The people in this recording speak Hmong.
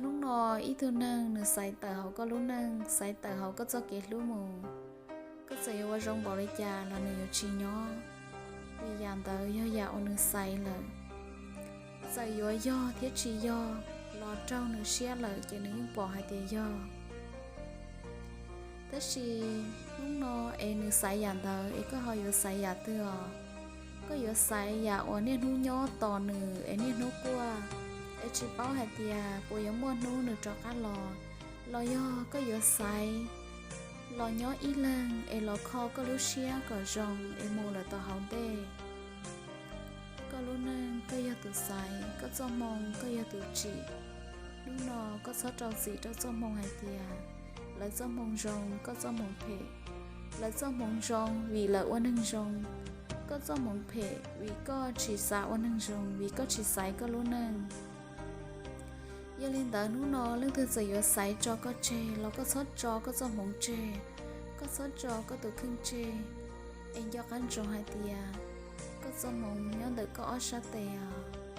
Hnub no ib tug neeg nws xaiv tawm hauv koj lub neej, xaiv tawm hauv koj txoj kev hlub mus, koj txawm yuav ua zoo npaum li cas los nws yuav tsis nyob, vim yam ntawd yog yam uas nws xaiv lawm. Txawm yuav yog thiab tsis yog los raug nws siab lawm ces nws yeej pom hais tias yog. Tab sis hnub no es nws xaiv yam ntawd es koj ho yuav xaiv yam twg os? Koj yuav xaiv yam uas niaj hnub nyob tos nws es niaj hnub quaj, es tsis paub hais tias puas yuav muaj hnub nws rov qab los, los yog koj yuav xaiv los nyob ib leeg es los kho koj lub siab kom zoo es mus lawm tom hauv ntej? Koj lub neej koj yog tus xaiv, koj txoj hmoo koj yog tus tsim. Hnub no koj txhob rau txim rau txoj hmoo hais tias lawv txoj hmoo zoo koj txoj hmoo phem. Lawv txoj hmoo zoo vim lawv ua neeg zoo, koj txoj hmoo phem vim koj tsis xav ua neeg zoo, vim koj tsis xaiv koj lub neej. Yog li ntawd hnub no leej twg txawm yuav xaiv tso koj tseg los koj txhob tso koj txoj hmoov tseg, koj txhob tso koj tus kheej tseg. Es nco qab ntsoov hais tias koj txoj hmoov nyob ntawm koj ob sab tes os.